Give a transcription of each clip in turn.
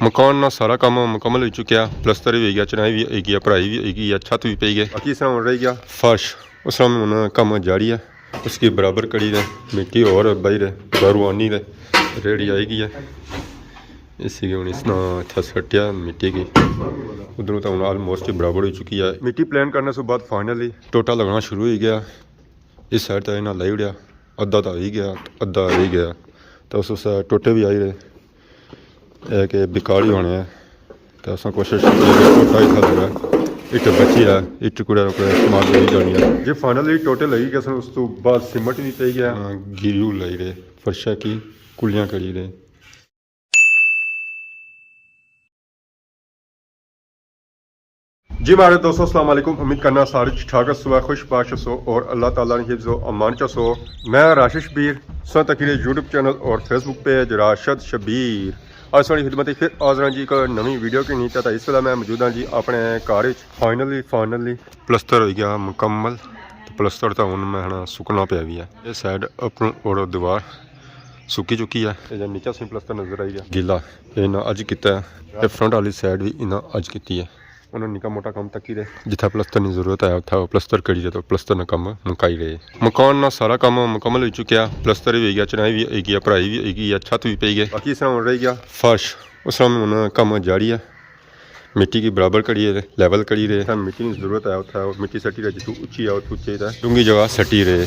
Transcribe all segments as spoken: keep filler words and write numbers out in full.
مکان نا سارا کم مکمل ہوئی چکیا، پلستر وی ہوئی گیا، چنائی وی ہوئی گیا، پڑھائی وی ہوئی گئی ہے، چھت وی پئی گئے۔ باقی اس طرح ہن رہی گیا فرش، اس طرح ہن کم جاری ہے۔ اس کی برابر کری رہے، مٹی اور بائی رہے، باہروں آنی رہے، ریڑی آئی گئی ہے۔ اسی کی ہن اس نا اتھا سٹیا مٹی کی، ادھروں تو ہن آلموسٹ برابر ہوئی چکی ہے۔ مٹی پلین کرنے سے بعد فائنلی ٹوٹا لگنا شروع ہوئی گیا۔ اس سائیڈ تے انہاں لائی اڑیا، ادھا تاں ہوئی گیا، ادھا رہی گیا۔ تے اس واسطے ٹوٹے وی آئی رہے۔ اے کہ بیکار ہی ہونے ہیں۔ تے اساں کوشش کیتی کہ ٹوٹا ہی تھا لگا۔ اٹ بچی ہے، اٹ کڑے کڑے استعمال کری جانی ہے۔ جی فائنلی ٹوٹے لگی گئے سن، اس تو بعد سیمنٹ وی پئی گیا۔ ہاں، گریو لائی رہے، فرشا کی کلیاں کری رہے۔ جی ماڑے دوستو، السلام علیکم۔ امید کرنا سارے ٹھیک ٹھاک ہسو، خوش باش ہسو اور اللہ تعالیٰ نے حفظ و امان چ ہسو۔ میں راشد شبیر، سن تکی رہے یوٹیوب چینل اور فیس بک پیج راشد شبیر۔ آج ساری خدمت پھر حاضر ہاں جی ایک نویں ویڈیو کے نیچے۔ تو اس ویلے میں موجود ہاں جی اپنے گھر وچ۔ فائنلی، فائنلی پلستر ہوئی گیا مکمل۔ تے پلستر تو ہن میں ہنا سکنا پیا وی ہے۔ یہ سائیڈ اپروں اور دیوار سکی چکی ہے۔ یہ جو نیچا سی پلستر نظر آئی گیا گیلا، یہ انہاں اج کیتا ہے۔ یہ فرنٹ والی سائیڈ بھی انہاں اج کیتی ہے۔ انہاں نکا موٹا کام تکی رہے، جتھا پلستر نی ضرورت ہے اتھا پلستر کری رہے، تو پلستر نا کم مکائی رہے۔ مکان نا سارا کم مکمل ہوئی چکیا، پلستر بھی ہوئی گیا، چنائی بھی ہوئی گیا، پڑھائی بھی ہوئی گئی، چھت بھی پئی گئے۔ باقی اس طرح ہن رہی گیا فرش، اس طرح ہن کم جاری ہے۔ مٹی کی برابر کری رہے، لیول کری رہے۔ جتھا مٹی نی ضرورت ہے اتھا مٹی سٹی رہے، جتھوں اچی ہے اتھوں اچی ہے، ڈونگی جگہ سٹی رہے۔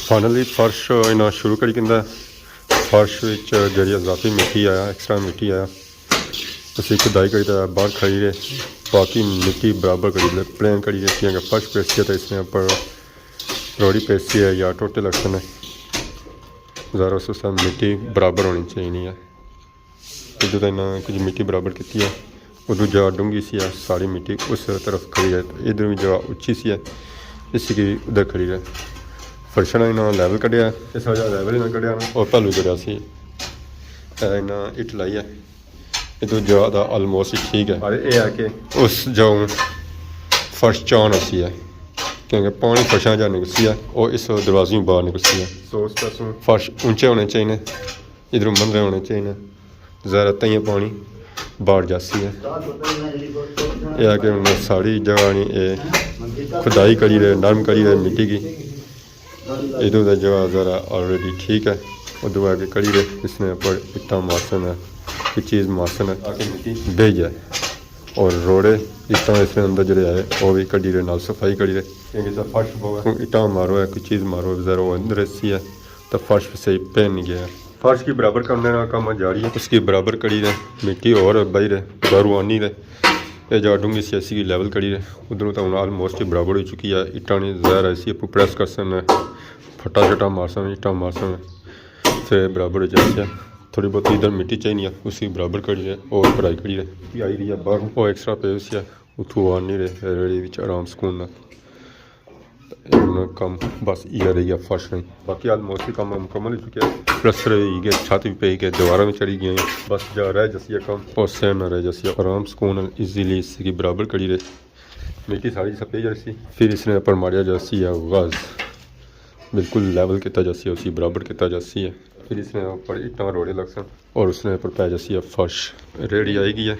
فائنلی فرش انہاں شروع کری کندا ہے۔ فرش وچ جڑی اضافی مٹی آیا، ایکسٹرا مٹی آیا، اسی کھدائی کری تے باہر کھڑی رہے۔ باقی مٹی برابر کری لے، پلین کری رہے، کیونکہ فرش پیسی ہے تو اس نے اوپر روڑی پیسی ہے یا ٹوٹے لگ سکنے۔ ذرا اس واسطے مٹی برابر ہونی چاہیے ہے۔ ادھر تاں انہاں کچھ مٹی برابر کیتی ہے، ادھر جگہ ڈونگی سی ہے، ساری مٹی اس طرف کھڑی ہے، ادھر بھی جگہ اچی سی ہے، اسی کی ادھر کھڑی ہے۔ فرشاں نا انہاں لیول کڈیا ہے، اس وجہ لیول انہاں کڈیا نا، اور پہلو جگہ سی، اے انہاں اٹ لائی ہے، ادھر جگہ دا آلموسٹ ٹھیک ہے۔ اور اے ہے کہ اس جگہ فرش چان ہوسی ہے، کیونکہ پانی فرشاں جا نکلسی ہے، اور اس دروازے باہر نکلسی ہے۔ سو اس پاسوں فرش اونچے ہونے چاہیے۔ ادھروں مندرے ہونے چاہیے، ذرا تائیں پانی باہر جاسی ہے۔ یہ آ کہ انہاں ساری جگہ نی اے کھدائی کری رہے، نرم کری رہے مٹی کی۔ ادھر دا جگہ ذرا آلریڈی ٹھیک ہے، ادھر آ کے کری رہے، اس نے اوپر اٹاں مارسن ہے، کوئی چیز مارسن ہے تاکہ مٹی بہہ جائے۔ اور روڑے اٹاں اس نے اندر جڑے آئے، وہ بھی کڈی رہے، نال صفائی کری رہے، کیونکہ جب فرش بہو ہے، اٹاں مارو ہے، کوئی چیز مارو ہے، ذرا وہ اندر سی ہے، تو فرش صحیح پہن نہیں گیا۔ فرش کی برابر کرنے کا کم جاری ہے۔ اس کی برابر کری رہے، مٹی اور باہر ہے، باہروں آنی رہے۔ یہ جگہ ڈونگی سی، اسی کی لیول کری رہے۔ ادھروں تو ہن آلموسٹ برابر ہوئی چکی ہے۔ اٹاں نے ظاہر ہے اسی اپر پریس کرسن، پھٹا شٹا مارسن، اٹاں مارسن، پھر برابر ہو جاسی ہے۔ تھوڑی بہت ادھر مٹی چاہیے، اسی برابر کری رہے اور پڑھائی کری رہے۔ یہ آئی رہی ہے باہر، وہ ایکسٹرا پے سی ہے، اتھوں آنی رہے، ریڑی وچ آرام سکون نال۔ ہن کم بس ایہا رہی گیا، فرش نہیں۔ باقی آلموسٹ کم مکمل ہو چکیا۔ پلستر ہوئی گئے، چھت بھی پئی گئے، دیواراں بھی چڑھی گئیاں۔ بس جا رہ جسی کم، اور سین نہ رہ جسی۔ آرام سکون نال ایزیلی اس کی برابر کری رہے۔ مٹی ساری سپے جاسی، پھر اس نے اوپر ماریا جاسی ہے غاز، بالکل لیول کیتا جاسی، اسی برابر کیتا جاسی ہے۔ پھر اس نے اوپر اٹاں روڑے لگ سن۔ اور اس نے اوپر پے جاسی ہے فرش۔ ریڑی آئی گئی ہے،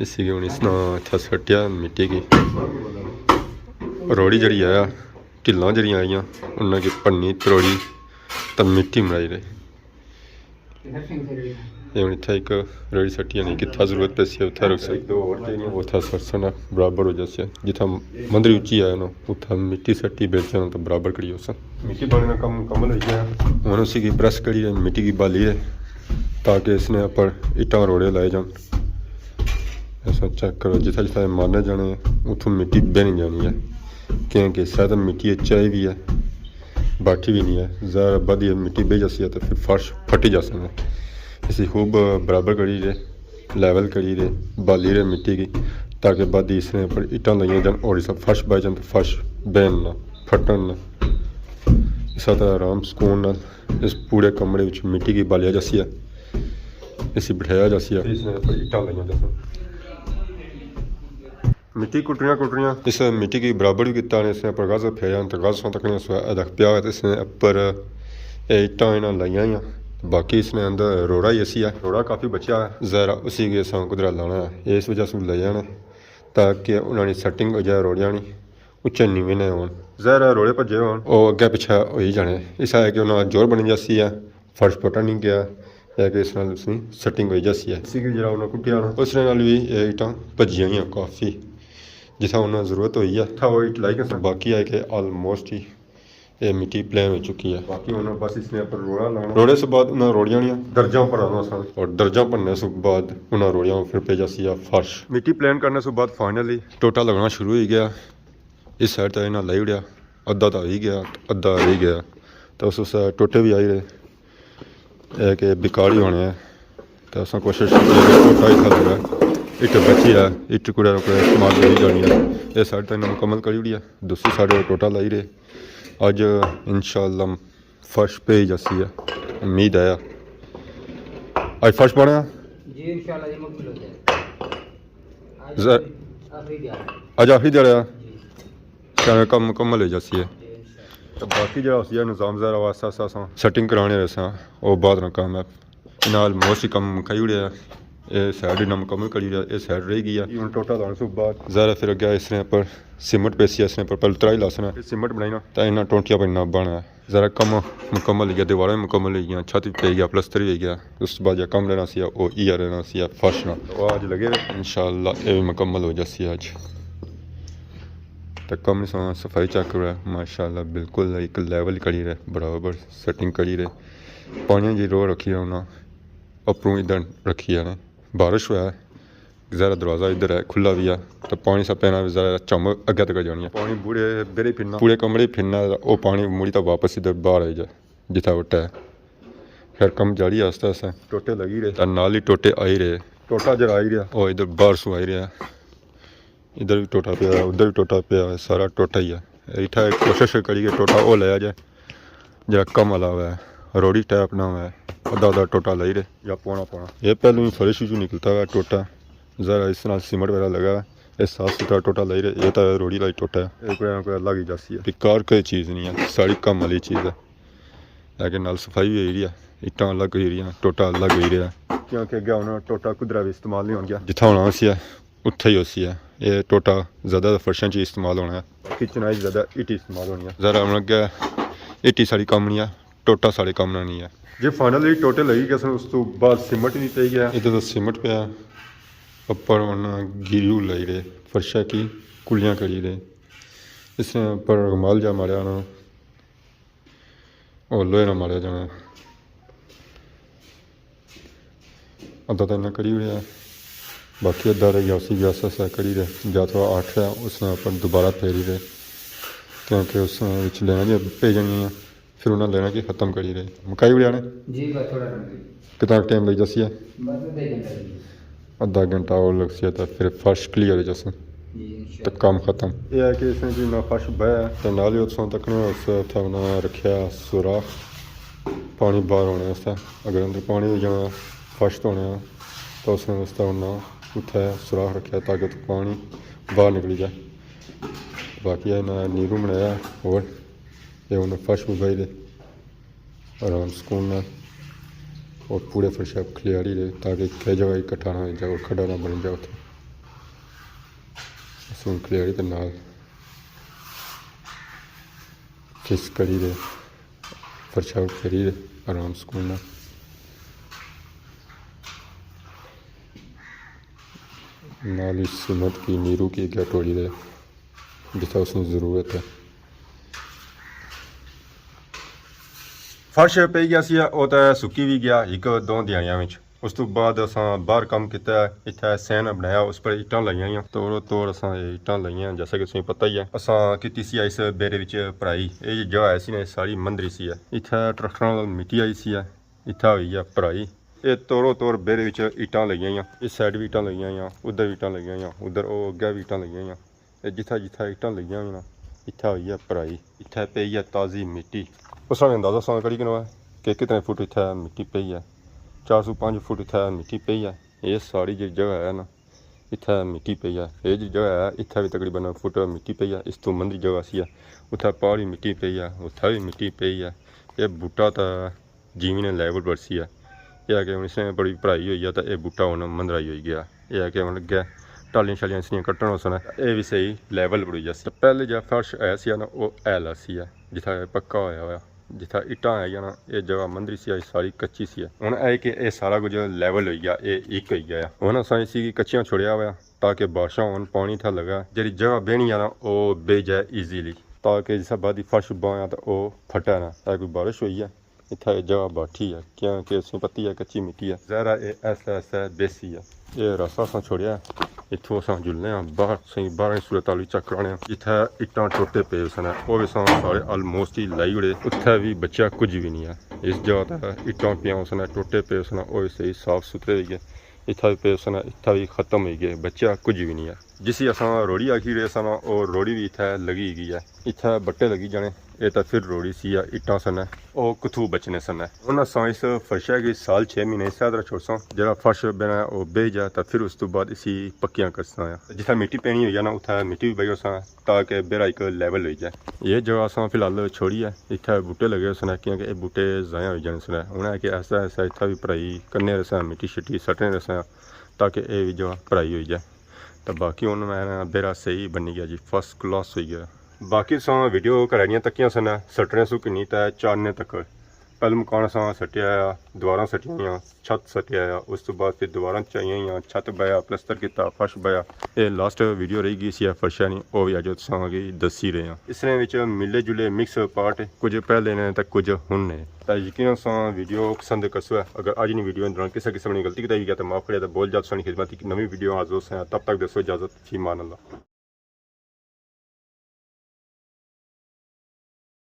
اسی کی ہن اس نا اتھا سٹیا مٹی کی۔ روڑی جڑی آیا، ڈھلاں جڑیاں آئیاں، انہاں کی پنی تروڑی تے مٹی مرائی رہے۔ یہ ہن اتھا ایک ریڑی سٹی، یعنی کتھا ضرورت پیسی اتھا رکھ سن۔ اتھا سٹ سن، برابر ہو جاسی۔ جتھا مندری اچی آیا نا، اتھا مٹی سٹی بیچ جانا تو برابر کری ہوسن۔ مٹی بننے کا کم مکمل ہو گیا۔ ہن اسی کی پریس کری ہے، مٹی کی بالی ہے، تاکہ اس نے اوپر اٹاں روڑے لائے جان۔ ایسا چیک کرو، جتھا جتھا مارنے جانے ہیں، اتھوں مٹی بہنی جانی ہے، کیونکہ سادہ مٹی اچائی بھی ہے، باٹھی بھی نہیں ہے۔ ذرا بدھی مٹی بہ جاسی ہے تو پھر فرش پھٹی جاسی ہے۔ اسی خوب برابر کری رہے، لیول کری رہے، بالی رہے مٹی کی، تاکہ بعد اس نے اوپر اٹاں لگیاں جان اور اس فرش بہ جان تو فرش بہن نہ، پھٹن نہ۔ اس طرح آرام سکون نال اس پورے کمرے وچ مٹی کی بالیا جاسی ہے، اسی بٹھایا جاسی ہے۔ اس نے اوپر اٹاں لگیاں جاسن۔ مٹی کٹریاں کٹریاں اس مٹی کی برابر بھی کیتا نے، اس نے اوپر غاز پھیریا تے غاز سوں تک نے اس وقت پیا ہوا تے اس نے اوپر اے اٹاں انہاں لائیاں ہوئیاں۔ باقی اس نے اندر روڑا ہی اسی ہے، روڑا کافی بچیا ہے، ذرا اسی کے ساں کدرا لانا ہے، اس وجہ سے لے جانا ہے تاکہ انہاں نی سیٹنگ ہو جائے، روڑیاں نی اچے نیوے نہ ہون، ذرا روڑے بھجے ہون، او اگے پیچھے ہوئی جانے۔ اس ہے کہ انہاں زور بنی جاسی ہے، فرش پٹا نہیں گیا، یا کہ اس نال اس نی سیٹنگ ہوئی جاسی ہے۔ اسی کی جڑا انہاں کٹیا نا، اس نے نال بھی یہ اٹاں بھجیاں ہوئی ہیں کافی، جتھا انہاں ضرورت ہوئی ہے، اتھا وہ اٹ لائی گئے سن۔ باقی ہے کہ آلموسٹ ہی یہ مٹی پلین ہو چکی ہے۔ باقی انہاں بس اس نے پر روڑا لانا۔ روڑے سے بعد انہاں روڑیاں نیاں درجاں پر آنا سن، اور درجاں پڑھنے سے بعد انہاں روڑیاں پھر پہ جاسی ہے فرش۔ مٹی پلین کرنے سے بعد فائنلی ٹوٹا لگنا شروع ہو گیا۔ اس سائڈ تے انہاں لائی اڑیا، ادھا تاں ہوئی گیا، ادھا رہ گیا۔ تے اس اس ٹوٹے بھی آئی رہے، اے کہ بیکار ہی ہونے ہیں۔ تے اساں کوشش کیتی کہ ٹوٹا ہی تھا لگا، اٹ بچی ہے، اٹ کوڑا کوڑا استعمال کری جانی ہے۔ اے سائڈ تے انہاں مکمل کری اڑیا، دوسری سائڈ ٹوٹا لائی رہے۔ اج انشاءاللہ فرش پہ ہی جاسی ہے، امید ہے۔ اج فرش پانا؟ جی، انشاءاللہ جی، مکمل ہو جائے۔ اج زر- آخری، آخری دیہاڑا ہے۔ اج آخری دیہاڑا ہے؟ جی۔ کیا کم مکمل ہو جاسی ہے؟ جی، انشاءاللہ۔ تے باقی جڑا اسی نظام ذرا واسطہ اساں سیٹنگ کرانے رہساں، او بعد نا کم ہے۔ انہاں آلموسٹ ہی کم مکائی اڑیا ہے۔ اے سائیڈ انہاں مکمل کری اڑیا، اے سائیڈ رہ گئی ہے۔ ہن ٹوٹا لانے سے بعد ذرا پھر اگے اس نے پر سیمنٹ پیسی، اس نے پر پہلے ترائی لاسنا۔ اے سیمنٹ بنائی نا، تے انہاں ٹونٹیاں پر نہ بنا ہے۔ ذرا کم مکمل ہوئی گیا، دیواراں بھی مکمل ہوئی گیاں، چھت بھی پئی گیا، پلستر بھی ہوئی گیا۔ اس بعد جا کم رہنا سی، او ایہا رہنا سی، فرش نا۔ او اج لگے ہوئے۔ انشاءاللہ اے بھی مکمل ہو جاسی اج۔ تے کم نہیں سو صفائی چیک کرو، ماشاءاللہ بالکل ایک لیول کری رہے، برابر سیٹنگ کری رہے۔ پانی جی رو رکھی ہے انہاں، اپروں ادھر رکھی ہے نے۔ بارش ہوا ہے، ذرا دروازہ ادھر ہے، کھلا بھی ہے، تو پانی سا پینا بھی ذرا چم اگے تک جانی ہے۔ پانی بوڑے بیرے پھرنا، پورے کمرے پھرنا، او پانی مڑی تو واپس ادھر باہر آئی جائے، جتھا اٹھا ہے۔ خیر، کم جاری ہے آہستہ آہستہ۔ ٹوٹے لگی رہے۔ تے نال ہی ٹوٹے آئی رہے۔ ٹوٹا جڑا آئی رہا، او ادھر باہر سو آئی رہا۔ ادھر بھی ٹوٹا پیا ہے، ادھر بھی ٹوٹا پیا ہے، سارا ٹوٹا ہی ہے۔ اتھا ایک کوشش کری کہ ٹوٹا او لایا جائے، جڑا کم والا ہوا ہے، روڑی ٹائپ نہ ہوا ہے، ادھا ادھا ٹوٹا لائی رہے یا پونا پونا۔ یہ پہلو ہی فرش وچوں نکلتا ہوا ٹوٹا، ذرا اس طرح سیمنٹ وغیرہ لگا ہے، یہ صاف ستھرا ٹوٹا لائی رہے، یہ تو روڑی لائی ٹوٹا ہے۔ یہ کوئی نہ کوئی لگ ہی جاسی ہے۔ بیکار کوئی چیز نہیں ہے، ساری کم والی چیز ہے۔ لیکن نال صفائی بھی ہوئی رہی ہے، اٹاں الگ ہوئی رہی ہیں، ٹوٹا الگ ہوئی رہا ہے۔ کیونکہ اگے ہن ٹوٹا کدرا بھی استعمال نہیں ہون گیا۔ جتھا ہونا سی ہے، اتھے ہی ہوسی ہے۔ یہ ٹوٹا زیادہ فرشاں چ استعمال ہونا ہے۔ کچن آئی زیادہ اٹی استعمال ہونی ہے۔ ذرا ہن اگے اٹی ساڑی کم نہیں ہے، ٹوٹا ساڑے کم نہ نہیں ہے۔ جی فائنلی ٹوٹے لگی گئے سن، اس تو بعد سیمنٹ بھی پئی گیا۔ ادھر تو سیمنٹ پیا، اوپر انہاں گیلو لائی رہے، فرشا کی کلیاں کری رہے۔ اس نے اوپر رومال جا ماریا انہاں، اور لوہے نہ ماریا جانا۔ ادھا تو انہاں کری اڑیا، باقی ادھا رہ گیا، اسی بھی آسا سا کری رہے۔ جا تھوڑا اٹھ رہا، اس نے اوپر دوبارہ پھیری رہے، کیونکہ اس وچ لینا جی پی جانی ہے، پھر انہاں لینا کی ختم کری رہے۔ مکائی اڑیا نے؟ جی، بس تھوڑا ٹائم لگی۔ کتنا ٹائم لگ جاسی ہے؟ بس ادھا گھنٹہ لگی۔ ادھا گھنٹہ اور لگسی ہے، تو پھر فرش کلیئر ہو جاسی۔ جی، انشاءاللہ۔ تو کام ختم۔ یہ ہے کہ اس نے جی نہ فرش بہیا ہے، تو نال ہی اتھوں تکنے اس اتھا انہاں رکھیا سوراخ پانی باہر ہونے واسطے۔ اگر اندر پانی ہو جانا، فرش تو ہونے آ، تو اس نے واسطے انہاں اتھے سوراخ رکھیا تاکہ اتھوں پانی باہر نکلی جائے۔ باقی ہے انہاں نیرو بنایا، اور یہ انہاں فرش بھی بائی دے۔ آرام سکون نال اور پورے فرشا کھلیاڑی رہے تاکہ کئی جگہ اکٹھا نہ ہو جائے اور کھڈا نہ بن جائے اتھے۔ سکون کھلیاڑی تے نال فکس کری رہے، فرشا کری رہے آرام سکون نال۔ نال ہی سیمنٹ کی نیرو کی اگے ٹوڑی رہے جتھا اس نی ضرورت ہے۔ فرش پئی گیا سی، او تے سکی وی گیا ہک دو دیہاڑیاں وچ۔ اس توں بعد اساں باہر کم کیتا ہے، اتھے سین بنایا، اس پر اٹاں لائیاں ہوئیاں۔ توڑو توڑ اساں اے اٹاں لائیاں، جیسا کہ تساں پتہ ہی ہے۔ اساں کیتی سی اس بیرے وچ پڑھائی۔ اے جی جگہ ہے سی نے ساری مندری سی ہے۔ اتھے ٹریکٹراں نال مٹی آئی سی ہے، اتھے ہوئی ہے پڑھائی۔ اے توڑو توڑ بیرے وچ اٹاں لگیاں ہوئیاں، اس سائیڈ وی اٹاں لگیاں ہوئیاں، ادھر وی اٹاں لگیاں ہوئیاں، ادھر او اگے وی اٹاں لگیاں ہوئیاں۔ اے جتھا جتھا اٹاں لگیاں ہوئیاں نا، اتھا ہوئی ہے پرائی، اتھا پئی ہے تازی مٹی۔ اس نا اندازہ سان کری کنو ہے کہ کتنے فٹ اتھا مٹی پئی ہے۔ چار سو پنج فٹ اتھا مٹی پئی ہے۔ اے ساری جی جگہ ہے نا، اتھا مٹی پئی ہے۔ اے جی جگہ ہے، اتھا وی تقریباً فٹ مٹی پئی ہے۔ اس تو مندی جگہ سی ہے، اتھا پہاڑی مٹی پئی ہے، اتھا وی مٹی پئی ہے۔ اے بوٹا تا جیویں نے لیول بڑھسی ہے۔ اے ہے کہ ہن اس نے بڑی بھرائی ہوئی ہے، تے اے بوٹا ہن مندرا ہی ہوئی گیا۔ اے ہے کہ ہن اگے ٹالیاں شالیاں اس نیاں کٹن ہوسن، اے وی صحیح لیول بڑی جاسی۔ تے پہلے جا فرش ہے سی نا، او ایل سی ہے، جتھا پکا ہویا ہویا، جتھا اٹاں ہے نا، اے جگہ مندری سی، اج ساری کچی سی ہے۔ ہن اے کہ اے سارا کچھ لیول ہوئی گیا، اے ایک ہوئی گیا۔ ہن اساں اسی کی کچیاں چھوڑیا ہویا، تاکہ بارشاں ہون، پانی اتھا لگا، جیڑی جگہ بہنی آ نا، او بہی جائے ایزیلی، تاکہ جسا بعد دی فرش باں آ تے او پھٹے نا۔ اے کوئی بارش ہوئی ہے، اتھا اے جگہ باٹھی ہے، کیونکہ اسیں پتی ہے، کچی مٹی ہے، ظاہر ہے اے ایسا ایسا بیسی ہے۔ اے راستہ اساں چھوڑیا، اتھوں اساں جلنے آں باہر، اسیں باہر نی صورتحال وی چیک کرانے آں۔ جتھے اٹاں ٹوٹے پے ہوسن، او وی اساں سارے آلموسٹ ہی لائی اڑے، اتھے وی بچیا کچھ وی نہیں ہے۔ اس جگہ تے اٹاں پیاں ہوسن، ٹوٹے پے ہوسن، او وی صحیح صاف ستھرے ہوئی گئے۔ اتھا وی پے ہوسن، اتھا وی ختم ہوئی گئے، بچیا کچھ وی نہیں ہے۔ جسی اساں روڑی آکھی رہے سن، او روڑی وی اتھا لگی گئی ہے۔ اتھا بٹے لگی جانے، اے تاں پھر روڑی سی یا اٹاں سن، او کتھوں بچنے سن۔ ہن اساں اس فرشا کی سال چھ مہینے اس طرح چھوڑساں، جیڑا فرش بہنا او بہی جا، تاں پھر اس تو بعد اسی پکیاں کرساں۔ جتھا مٹی پینی ہوئی جانا، اتھا مٹی وی بہی ہوساں، تاکہ بیرا ایک لیول ہوئی جائے۔ یہ جگہ اساں فی الحال چھوڑی ہے، اتھا بوٹے لگے ہوسن، کیونکہ اے بوٹے ضائع ہوئی جانے سن۔ ہن ہے کہ ایسا ایسا اتھا وی بھرائی کرنے رہساں، مٹی شٹی سٹنے رہساں، تاکہ اے وی جگہ بھرائی ہوئی جائے۔ تے باقی ہن میں نا بیرا صحیح بنی گیا جی، فرسٹ کلاس ہوئی گیا۔ باقی تساں ویڈیو گھرا نیاں تکیاں سن، سٹنے سو کنی تے چارنے تک۔ پہلے مکان اساں سٹیا آ، دیواراں سٹیاں آ، چھت سٹیا آ، اس تو بعد پھر دیواراں چائیاں آ، چھت بایا، پلستر کیتا، فرش بایا۔ اے لاسٹ ویڈیو رہی گئی سی فرشاں نی، او وی اج تساں کی دسی رہے ہاں۔ اس نے وچ ملے جلے مکس پارٹ، کچھ پہلے نے تے کچھ ہن نے۔ تے یقیناً تساں ویڈیو پسند کرسو ہے۔ اگر اج نی ویڈیو دوران کسے قسم نی غلطی کیتی ہوئی ہے تے معاف کریا، تے بول جا تساں نی خدمت نویں ویڈیو حاضر ہوساں۔ تب تک دیسو اجازت، فی امان اللہ۔